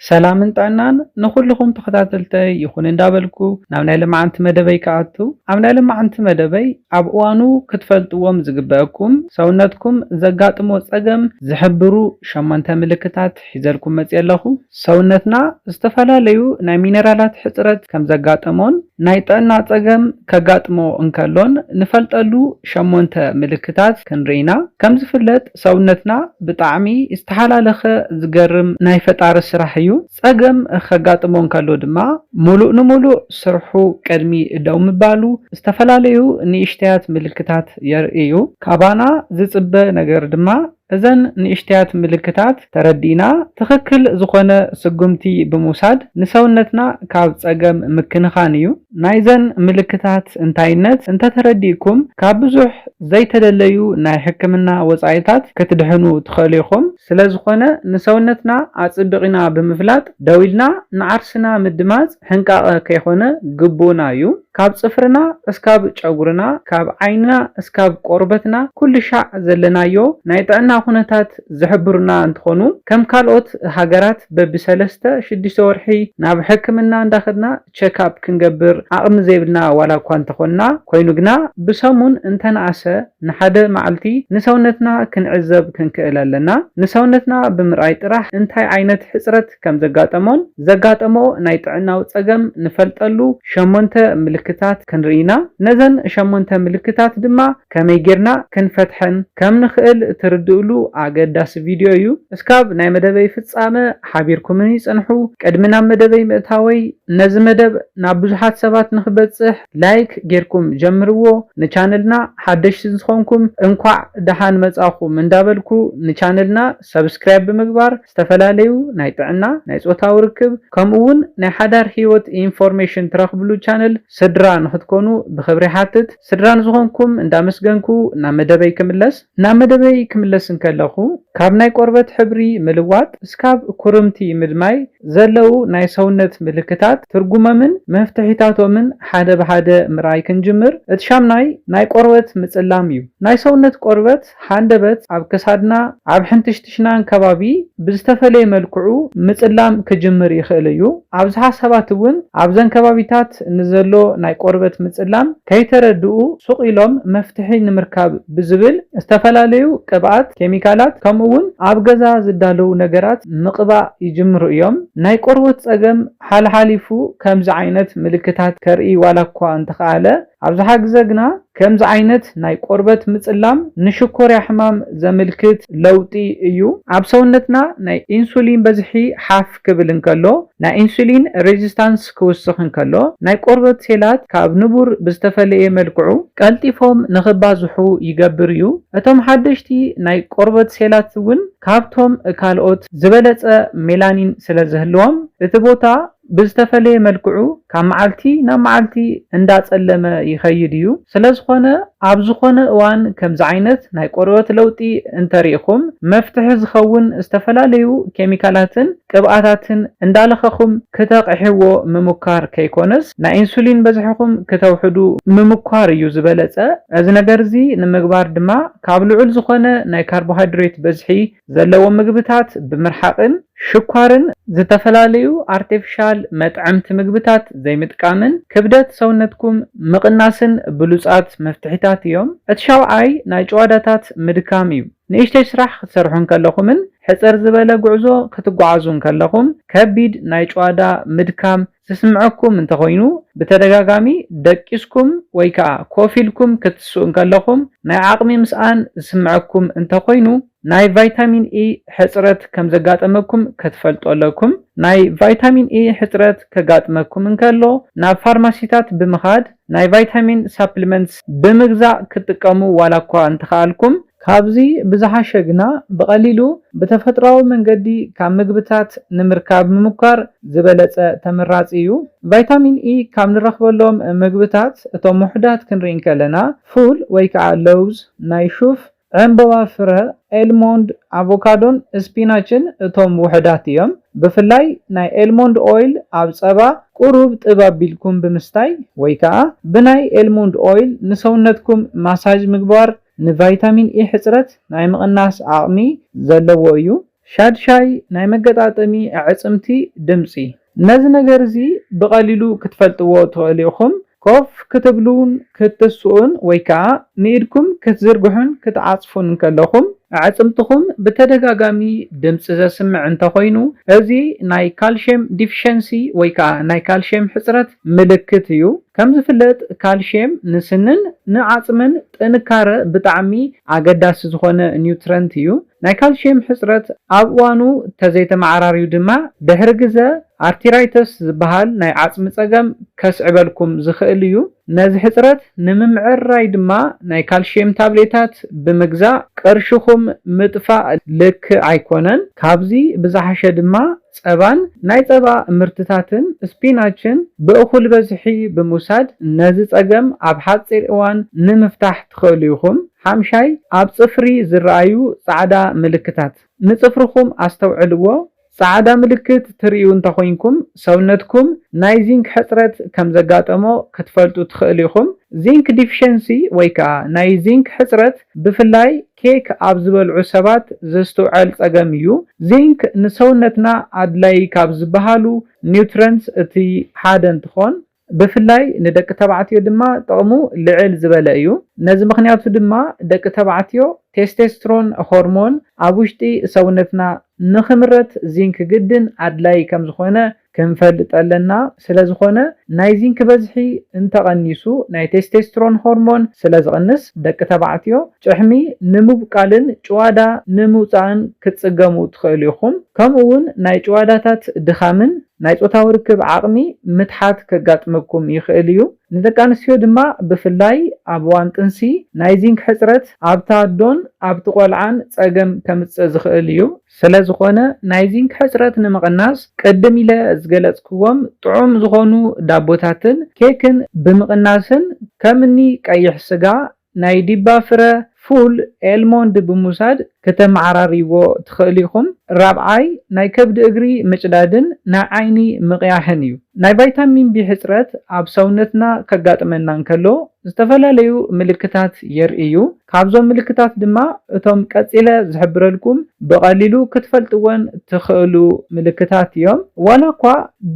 ሰላምን ጥዕናን ንኹልኹም ተኸታተልተይ ይኹን እንዳበልኩ ናብ ናይ ለማዓንቲ መደበይ ክኣቱ። ኣብ ናይ ለማዓንቲ መደበይ ኣብ እዋኑ ክትፈልጥዎም ዝግበአኩም ሰውነትኩም ዘጋጥሞ ጸገም ዝሕብሩ ሸሞንተ ምልክታት ሒዘልኩም መጽየ ኣለኹ። ሰውነትና ዝተፈላለዩ ናይ ሚነራላት ሕጽረት ከም ዘጋጠሞን ናይ ጥዕና ጸገም ከጋጥሞ እንከሎን ንፈልጠሉ ሸሞንተ ምልክታት ክንርኢ ኢና። ከም ዝፍለጥ ሰውነትና ብጣዕሚ ዝተሓላለኸ ዝገርም ናይ ፈጣሪ ስራሕ እዩ። ጸገም ከጋጥሞ እንከሎ ድማ ሙሉእ ንሙሉእ ስርሑ ቅድሚ ደው ምባሉ ዝተፈላለዩ ንእሽተያት ምልክታት የርኢ እዩ። ካባና ዝጽበ ነገር ድማ እዘን ንእሽተያት ምልክታት ተረዲእና ትኽክል ዝኾነ ስጉምቲ ብምውሳድ ንሰውነትና ካብ ጸገም ምክንኻን እዩ። ናይዘን ምልክታት እንታይነት እንተተረዲእኩም ካብ ብዙሕ ዘይተደለዩ ናይ ሕክምና ወጻኢታት ክትድሕኑ ትኽእሉ ኢኹም። ስለዝኾነ ንሰውነትና ኣጽቢቕና ብምፍላጥ ደው ኢልና ንዓርስና ምድማጽ ሕንቃቐ ከይኾነ ግቡእና እዩ። ካብ ጽፍርና እስካብ ጨጉርና፣ ካብ ዓይንና እስካብ ቆርበትና ኩሉ ሻዕ ዘለናዮ ናይ ጥዕና ኩነታት ዝሕብሩና እንትኾኑ፣ ከም ካልኦት ሃገራት በብሰለስተ ሽዱሽተ ወርሒ ናብ ሕክምና እንዳኸድና ቸክኣፕ ክንገብር ዓቕሚ ዘይብልና ዋላ እኳ እንተኾንና፣ ኮይኑ ግና ብሰሙን እንተነኣሰ ንሓደ መዓልቲ ንሰውነትና ክንዕዘብ ክንክእል ኣለና። ንሰውነትና ብምርኣይ ጥራሕ እንታይ ዓይነት ሕጽረት ከም ዘጋጠሞን ዘጋጠሞ ናይ ጥዕናዊ ጸገም ንፈልጠሉ ሸሞንተ ምልክታት ክንርኢ ኢና። ነዘን ሸሞንተ ምልክታት ድማ ከመይ ጌርና ክንፈትሐን ከም ንኽእል ትርድእሉ ኣገዳሲ ቪድዮ እዩ። እስካብ ናይ መደበይ ፍጻመ ሓቢርኩምኒ ጽንሑ። ቅድሚ ናብ መደበይ ምእታወይ ነዚ መደብ ናብ ብዙሓት ሰባት ንኽበጽሕ ላይክ ጌርኩም ጀምርዎ። ንቻነልና ሓደሽቲ ዝኾንኩም እንኳዕ ደሓን መጻኹም እንዳበልኩ ንቻነልና ሰብስክራይብ ብምግባር ዝተፈላለዩ ናይ ጥዕና፣ ናይ ጾታዊ ርክብ ከምኡ እውን ናይ ሓዳር ህይወት ኢንፎርሜሽን ትረኽብሉ ቻነል ስድራ ንኽትኮኑ ብኽብሪ ሓትት። ስድራ ንዝኾንኩም እንዳመስገንኩ ናብ መደበይ ክምለስ። ናብ መደበይ ክምለስ እንከለኹ ካብ ናይ ቆርበት ሕብሪ ምልዋጥ እስካብ ኩርምቲ ምድማይ ዘለዉ ናይ ሰውነት ምልክታት ትርጉሞምን መፍትሒታቶምን ሓደ ብሓደ ምርኣይ ክንጅምር። እቲ ሻምናይ ናይ ቆርበት ምጽላም እዩ። ናይ ሰውነት ቆርበት ሃንደበት ኣብ ክሳድና ኣብ ሕንትሽትሽናን ከባቢ ብዝተፈለየ መልክዑ ምጽላም ክጅምር ይኽእል እዩ። ኣብዝሓ ሰባት እውን ኣብዘን ከባቢታት ንዘሎ ናይ ቆርበት ምጽላም ከይተረድኡ ሱቕ ኢሎም መፍትሒ ንምርካብ ብዝብል ዝተፈላለዩ ቅብኣት፣ ኬሚካላት ከምኡ እውን ኣብ ገዛ ዝዳለዉ ነገራት ምቕባእ ይጅምሩ እዮም። ናይ ቆርበት ጸገም ሓልሓሊፉ ከምዚ ዓይነት ምልክታት ከርኢ ዋላ እኳ እንተኸኣለ ኣብዝሓ ግዘ ግና ከምዚ ዓይነት ናይ ቆርበት ምጽላም ንሽኮርያ ሕማም ዘምልክት ለውጢ እዩ። ኣብ ሰውነትና ናይ ኢንሱሊን በዝሒ ሓፍ ክብል እንከሎ ናይ ኢንሱሊን ሬዚስታንስ ክውስኽ እንከሎ ናይ ቆርበት ሴላት ካብ ንቡር ብዝተፈለየ መልክዑ ቀልጢፎም ንኽባዝሑ ይገብር እዩ። እቶም ሓደሽቲ ናይ ቆርበት ሴላት እውን ካብቶም ካልኦት ዝበለጸ ሜላኒን ስለ ዝህልዎም እቲ ቦታ ብዝተፈለየ መልክዑ ካብ መዓልቲ ናብ መዓልቲ እንዳጸለመ ይኸይድ እዩ። ስለዝኾነ ኣብ ዝኾነ እዋን ከምዚ ዓይነት ናይ ቆርበት ለውጢ እንተሪእኹም መፍትሒ ዝኸውን ዝተፈላለዩ ኬሚካላትን ቅብኣታትን እንዳለኸኹም ክተቕሕዎ ምምኳር ከይኮነስ ናይ ኢንሱሊን በዝሕኹም ክተውሕዱ ምምኳር እዩ ዝበለጸ። እዚ ነገር እዚ ንምግባር ድማ ካብ ልዑል ዝኾነ ናይ ካርቦሃይድሬት በዝሒ ዘለዎም ምግብታት ብምርሓቕን ሽኳርን ዝተፈላለዩ ኣርቲፊሻል መጥዐምቲ ምግብታት ዘይምጥቃምን ክብደት ሰውነትኩም ምቕናስን ብሉጻት መፍትሒታት እዮም። እቲ ሻውዓይ ናይ ጭዋዳታት ምድካም እዩ። ንእሽተይ ስራሕ ክትሰርሑ እንከለኹምን ሕጽር ዝበለ ጉዕዞ ክትጓዓዙ እንከለኹም ከቢድ ናይ ጭዋዳ ምድካም ዝስምዐኩም እንተኾይኑ፣ ብተደጋጋሚ ደቂስኩም ወይ ከኣ ኮፍ ኢልኩም ክትስኡ እንከለኹም ናይ ዓቕሚ ምስኣን ዝስምዐኩም እንተኾይኑ፣ ናይ ቫይታሚን ኢ ሕጽረት ከም ዘጋጠመኩም ክትፈልጡ ኣለኩም። ናይ ቫይታሚን ኢ ሕጽረት ከጋጥመኩም እንከሎ፣ ናብ ፋርማሲታት ብምኻድ ናይ ቫይታሚን ሳፕሊመንትስ ብምግዛእ ክትጥቀሙ ዋላ እኳ እንተኸኣልኩም፣ ካብዚ ብዝሓሸ ግና ብቐሊሉ ብተፈጥሮኣዊ መንገዲ ካብ ምግብታት ንምርካብ ምምኳር ዝበለጸ ተመራጺ እዩ። ቫይታሚን ኢ ካብ ንረኽበሎም ምግብታት እቶም ውሑዳት ክንርኢ እንከለና፣ ፉል ወይ ከዓ ለውዝ፣ ናይ ሹፍ፣ ዕምበባ ፍረ፣ ኤልሞንድ፣ ኣቮካዶን ስፒናችን እቶም ውሑዳት እዮም። ብፍላይ ናይ ኤልሞንድ ኦይል ኣብ ጸባ ቁሩብ ጥብ ኣቢልኩም ብምስታይ ወይ ከኣ ብናይ ኤልሞንድ ኦይል ንሰውነትኩም ማሳጅ ምግባር ንቫይታሚን ኢ ሕጽረት ናይ ምቕናስ ዓቕሚ ዘለዎ እዩ። ሻድሻይ፣ ናይ መገጣጠሚ ኣዕጽምቲ ድምጺ። ነዚ ነገር እዚ ብቐሊሉ ክትፈልጥዎ ትኽእሉ ኢኹም። ኮፍ ክትብሉን ክትስኡን ወይ ከዓ ንኢድኩም ክትዝርግሑን ክትዓጽፉን እንከለኹም ኣዕጽምትኹም ብተደጋጋሚ ድምፂ ዘስምዕ እንተኾይኑ፣ እዚ ናይ ካልሽየም ዲፊሸንሲ ወይ ከዓ ናይ ካልሽየም ሕፅረት ምልክት እዩ። ከም ዝፍለጥ ካልሽየም ንስንን ንዓፅምን ጥንካረ ብጣዕሚ ኣገዳሲ ዝኾነ ኒውትረንት እዩ። ናይ ካልሽየም ሕፅረት ኣብ እዋኑ ተዘይተመዓራርዩ ድማ ድሕሪ ግዘ ኣርቲራይተስ ዝበሃል ናይ ዓፅሚ ፀገም ከስዕበልኩም ዝኽእል እዩ። ነዚ ሕፅረት ንምምዕራይ ድማ ናይ ካልሽየም ታብሌታት ብምግዛእ ቅርሽኹም ምጥፋእ ልክዕ ኣይኮነን። ካብዚ ብዝሓሸ ድማ ጸባን ናይ ጸባ ምርትታትን፣ ስፒናችን ብእኹል በዝሒ ብምውሳድ ነዚ ጸገም ኣብ ሓጺር እዋን ንምፍታሕ ትኽእሉ ኢኹም። ሓምሻይ፣ ኣብ ጽፍሪ ዝረኣዩ ጻዕዳ ምልክታት። ንጽፍርኹም ኣስተውዕልዎ። ጻዕዳ ምልክት ትርእዩ እንተኾይንኩም፣ ሰውነትኩም ናይ ዚንክ ሕጽረት ከም ዘጋጠሞ ክትፈልጡ ትኽእሉ ኢኹም። ዚንክ ዲፊሸንሲ ወይ ከኣ ናይ ዚንክ ሕጽረት ብፍላይ ኬክ ኣብ ዝበልዑ ሰባት ዝስትውዓል ጸገም እዩ። ዚንክ ንሰውነትና ኣድላዪ ካብ ዝበሃሉ ኒውትረንትስ እቲ ሓደ እንትኾን፣ ብፍላይ ንደቂ ተባዕትዮ ድማ ጥቕሙ ልዕል ዝበለ እዩ። ነዚ ምኽንያቱ ድማ ደቂ ተባዕትዮ ቴስቴስትሮን ሆርሞን ኣብ ውሽጢ ሰውነትና ንኽምረት ዚንክ ግድን ኣድላዪ ከም ዝኾነ ክንፈልጥ ኣለና። ስለ ዝኾነ ናይ ዚንክ በዝሒ እንተቐኒሱ ናይ ቴስቴስትሮን ሆርሞን ስለ ዝቕንስ ደቂ ተባዕትዮ ጭሕሚ ንምብቃልን ጭዋዳ ንምውጻእን ክትጽገሙ ትኽእሉ ኢኹም። ከምኡ እውን ናይ ጭዋዳታት ድኻምን ናይ ጾታዊ ርክብ ዓቕሚ ምትሓት ከጋጥመኩም ይኽእል እዩ። ንደቂ ኣንስትዮ ድማ ብፍላይ ኣብ እዋን ጥንሲ ናይ ዚንክ ሕጽረት ኣብቲ ኣዶን ኣብቲ ቆልዓን ጸገም ከምጽእ ዝኽእል እዩ። ስለ ዝኾነ ናይ ዚንክ ሕጽረት ንምቕናስ ቅድም ኢለ ዝገለጽክዎም ጥዑም ዝኾኑ ዳቦታትን ኬክን ብምቕናስን ከምኒ ቀይሕ ስጋ፣ ናይ ዲባ ፍረ፣ ፉል፣ ኤልሞንድ ብምውሳድ ከተመዓራርይዎ ትኽእሉ ኢኹም። ራብዓይ ናይ ከብዲ እግሪ ምጭዳድን ናይ ዓይኒ ምቕያሕን እዩ። ናይ ቫይታሚን ቢ ሕጽረት ኣብ ሰውነትና ከጋጥመና እንከሎ ዝተፈላለዩ ምልክታት የርኢ እዩ። ካብዞም ምልክታት ድማ እቶም ቀጺለ ዝሕብረልኩም ብቐሊሉ ክትፈልጥዎን ትኽእሉ ምልክታት እዮም። ዋላ እኳ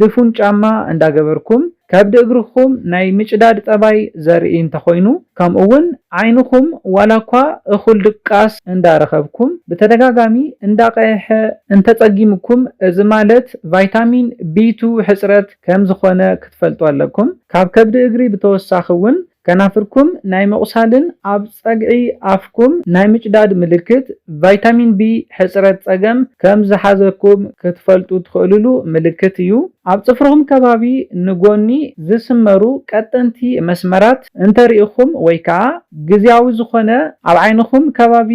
ድፉን ጫማ እንዳገበርኩም ከብዲ እግርኹም ናይ ምጭዳድ ጠባይ ዘርኢ እንተኾይኑ፣ ከምኡ እውን ዓይንኹም ዋላ እኳ እኹል ድቃስ እንዳረኸብኩም ብተደጋጋሚ እንዳቐየሐ እንተጸጊምኩም፣ እዚ ማለት ቫይታሚን ቢ ቱ ሕጽረት ከም ዝኾነ ክትፈልጡ ኣለኩም። ካብ ከብዲ እግሪ ብተወሳኺ እውን ከናፍርኩም ናይ ምቑሳልን ኣብ ጸግዒ ኣፍኩም ናይ ምጭዳድ ምልክት ቫይታሚን ቢ ሕጽረት ጸገም ከም ዝሓዘኩም ክትፈልጡ ትኽእሉሉ ምልክት እዩ። ኣብ ጽፍርኹም ከባቢ ንጎኒ ዝስመሩ ቀጠንቲ መስመራት እንተሪኢኹም ወይ ከኣ ግዝያዊ ዝኾነ ኣብ ዓይንኹም ከባቢ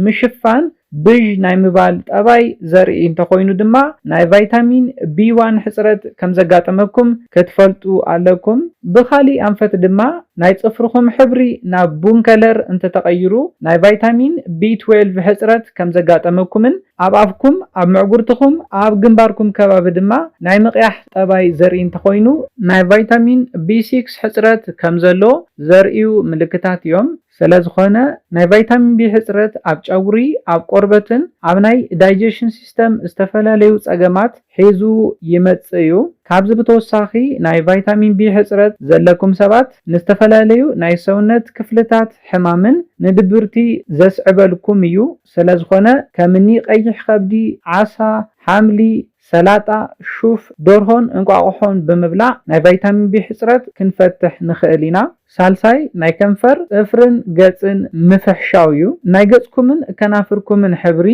ምሽፋን ብዥ ናይ ምባል ጠባይ ዘርኢ እንተኾይኑ ድማ ናይ ቫይታሚን ቢ ዋን ሕጽረት ከም ዘጋጠመኩም ክትፈልጡ ኣለኩም። ብኻሊእ ኣንፈት ድማ ናይ ጽፍርኹም ሕብሪ ናብ ቡን ከለር እንተተቐይሩ ናይ ቫይታሚን ቢ ትዌልቭ ሕጽረት ከም ዘጋጠመኩምን ኣብ ኣፍኩም፣ ኣብ ምዕጉርትኹም፣ ኣብ ግንባርኩም ከባቢ ድማ ናይ ምቕያሕ ጠባይ ዘርኢ እንተኾይኑ ናይ ቫይታሚን ቢ ሲክስ ሕጽረት ከም ዘሎ ዘርእዩ ምልክታት እዮም። ስለ ዝኾነ ናይ ቫይታሚን ቢ ሕጽረት ኣብ ጨጉሪ፣ ኣብ ቆርበትን ኣብ ናይ ዳይጀሽን ሲስተም ዝተፈላለዩ ጸገማት ሒዙ ይመጽእ እዩ። ካብዚ ብተወሳኺ ናይ ቫይታሚን ቢ ሕጽረት ዘለኩም ሰባት ንዝተፈላለዩ ናይ ሰውነት ክፍልታት ሕማምን ንድብርቲ ዘስዕበልኩም እዩ። ስለ ዝኾነ ከምኒ ቀይሕ ከብዲ፣ ዓሳ፣ ሓምሊ፣ ሰላጣ፣ ሹፍ፣ ደርሆን እንቋቑሖን ብምብላዕ ናይ ቫይታሚን ቢ ሕጽረት ክንፈትሕ ንኽእል ኢና። ሳልሳይ ናይ ከንፈር፣ ጽፍርን ገጽን ምፍሕሻው እዩ። ናይ ገጽኩምን ከናፍርኩምን ሕብሪ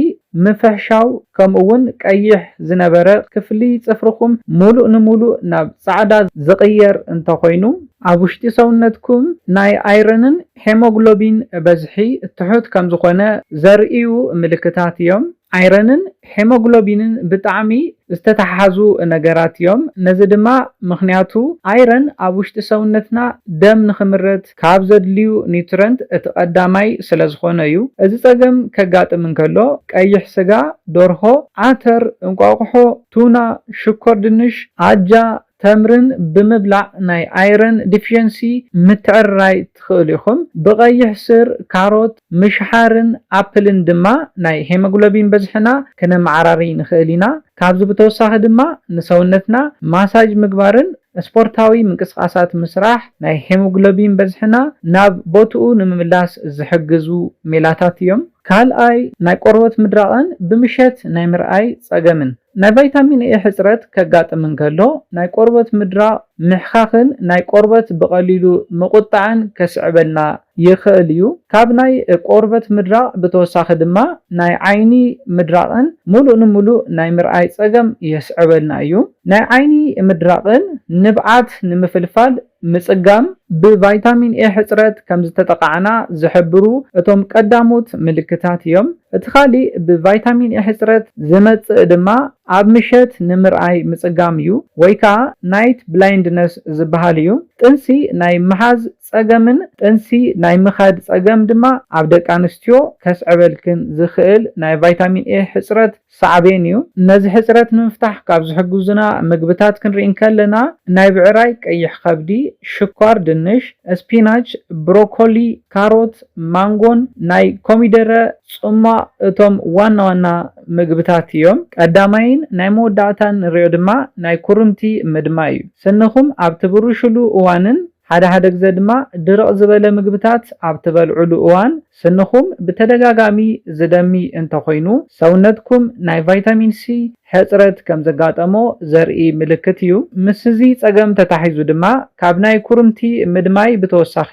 ምፍሕሻው ከምኡ እውን ቀይሕ ዝነበረ ክፍሊ ጽፍርኹም ሙሉእ ንሙሉእ ናብ ጻዕዳ ዝቕየር እንተኾይኑ ኣብ ውሽጢ ሰውነትኩም ናይ ኣይረንን ሄሞግሎቢን በዝሒ ትሑት ከም ዝኾነ ዘርእዩ ምልክታት እዮም። ኣይረንን ሄሞግሎቢንን ብጣዕሚ ዝተተሓሓዙ ነገራት እዮም። ነዚ ድማ ምኽንያቱ ኣይረን ኣብ ውሽጢ ሰውነትና ደም ንኽምረት ካብ ዘድልዩ ኒውትረንት እቲ ቀዳማይ ስለ ዝኾነ እዩ። እዚ ጸገም ከጋጥም እንከሎ ቀይሕ ስጋ፣ ደርሆ፣ ዓተር፣ እንቋቑሖ፣ ቱና፣ ሽኮር ድንሽ፣ ኣጃ፣ ተምርን ብምብላዕ ናይ iron deficiency ምትዕርራይ ትኽእሉ ኢኹም። ብቐይሕ ስር፣ ካሮት፣ ምሽሓርን ኣፕልን ድማ ናይ ሄሞግሎቢን በዝሕና ክነመዓራሪ ንኽእል ኢና። ካብዚ ብተወሳኺ ድማ ንሰውነትና ማሳጅ ምግባርን ስፖርታዊ ምንቅስቃሳት ምስራሕ ናይ ሄሞግሎቢን በዝሕና ናብ ቦትኡ ንምምላስ ዝሕግዙ ሜላታት እዮም። ካልኣይ፣ ናይ ቆርበት ምድራቕን ብምሸት ናይ ምርኣይ ጸገምን። ናይ ቫይታሚን ኤ ሕጽረት ከጋጥም እንከሎ፣ ናይ ቆርበት ምድራቕ ምሕኻኽን ናይ ቆርበት ብቐሊሉ ምቑጣዕን ከስዕበልና ይኽእል እዩ። ካብ ናይ ቆርበት ምድራቕ ብተወሳኺ ድማ ናይ ዓይኒ ምድራቕን ምሉእ ንምሉእ ናይ ምርኣይ ጸገም የስዕበልና እዩ። ናይ ዓይኒ ምድራቕን ንብዓት ንምፍልፋል ምጽጋም ብቫይታሚን ኤ ሕጽረት ከም ዝተጠቓዕና ዝሕብሩ እቶም ቀዳሞት ምልክታት እዮም። እቲ ካሊእ ብቫይታሚን ኤ ሕጽረት ዝመጽእ ድማ ኣብ ምሸት ንምርኣይ ምጽጋም እዩ፣ ወይ ከኣ ናይት ብላይንድነስ ዝበሃል እዩ። ጥንሲ ናይ ምሓዝ ጸገምን ጥንሲ ናይ ምኻድ ጸገም ድማ ኣብ ደቂ ኣንስትዮ ከስዕበልክን ዝኽእል ናይ ቫይታሚን ኤ ሕጽረት ሳዕቤን እዩ። ነዚ ሕጽረት ንምፍታሕ ካብ ዝሕግዙና ምግብታት ክንርኢ እንከለና፣ ናይ ብዕራይ ቀይሕ ከብዲ፣ ሽኳር ድንሽ፣ ስፒናች፣ ብሮኮሊ፣ ካሮት፣ ማንጎን ናይ ኮሚደረ ጽሟቕ እቶም ዋና ዋና ምግብታት እዮም። ቀዳማይን ናይ መወዳእታን ንሪኦ ድማ ናይ ኩርምቲ ምድማይ እዩ። ስንኹም ኣብ ትብርሽሉ እዋንን ሓደ ሓደ ግዘ ድማ ድርቕ ዝበለ ምግብታት ኣብ ትበልዕሉ እዋን ስንኹም ብተደጋጋሚ ዝደሚ እንተኾይኑ፣ ሰውነትኩም ናይ ቫይታሚን ሲ ሕጽረት ከም ዘጋጠሞ ዘርኢ ምልክት እዩ። ምስ እዚ ጸገም ተታሒዙ ድማ ካብ ናይ ኩርምቲ ምድማይ ብተወሳኺ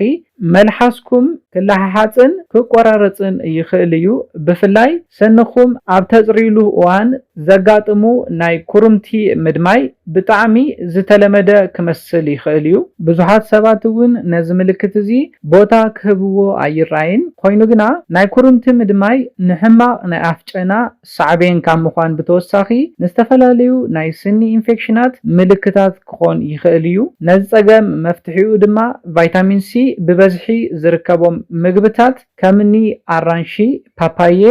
መልሓስኩም ክለሓሓጽን ክቆራረጽን ይኽእል እዩ። ብፍላይ ሰንኹም ኣብ ተጽርይሉ እዋን ዘጋጥሙ ናይ ኩርምቲ ምድማይ ብጣዕሚ ዝተለመደ ክመስል ይኽእል እዩ። ብዙሓት ሰባት እውን ነዚ ምልክት እዚ ቦታ ክህብዎ ኣይረኣይን። ኮይኑ ግና ናይ ኩርምቲ ምድማይ ንሕማቕ ናይ ኣፍ ጨና ሳዕቤን ካብ ምዃን ብተወሳኺ ንዝተፈላለዩ ናይ ስኒ ኢንፌክሽናት ምልክታት ክኾን ይኽእል እዩ። ነዚ ጸገም መፍትሒኡ ድማ ቫይታሚን ሲ ብበዝሒ ዝርከቦም ምግብታት ከምኒ ኣራንሺ፣ ፓፓየ፣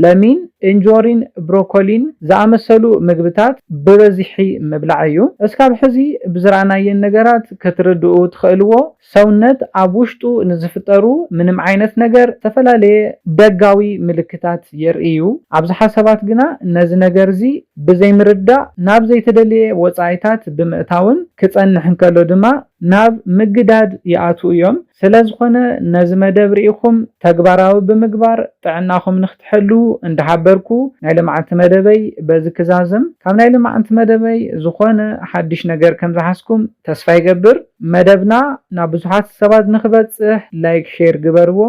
ለሚን፣ እንጆሪን ብሮኮሊን ዝኣመሰሉ ምግብታት ብበዝሒ ምብላዕ እዩ። እስካብ ሕዚ ብዝረኣናየን ነገራት ክትርድኡ ትኽእልዎ ሰውነት ኣብ ውሽጡ ንዝፍጠሩ ምንም ዓይነት ነገር ዝተፈላለየ ደጋዊ ምልክታት የርኢ እዩ። ኣብዝሓ ሰባት ግና ነዚ ነገር እዚ ብዘይምርዳእ ናብ ዘይተደለየ ወጻኢታት ብምእታውን ክጸንሕ እንከሎ ድማ ናብ ምግዳድ ይኣትዉ እዮም። ስለ ዝኾነ ነዚ መደብ ርኢኹም ተግባራዊ ብምግባር ጥዕናኹም ንክትሕልዉ እንዳሓበርኩ ናይ ልምዓንቲ መደበይ በዚ ክዛዝም። ካብ ናይ ልምዓንቲ መደበይ ዝኾነ ሓድሽ ነገር ከም ዝሓዝኩም ተስፋ ይገብር። መደብና ናብ ብዙሓት ሰባት ንክበጽሕ ላይክ፣ ሼር ግበርዎ።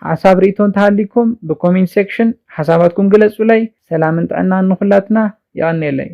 ሓሳብ ርኢቶ እንተሃሊኩም ብኮሜንት ሴክሽን ሓሳባትኩም ግለጹለይ። ሰላምን ጥዕናን ንኹላትና። የቐንየለይ።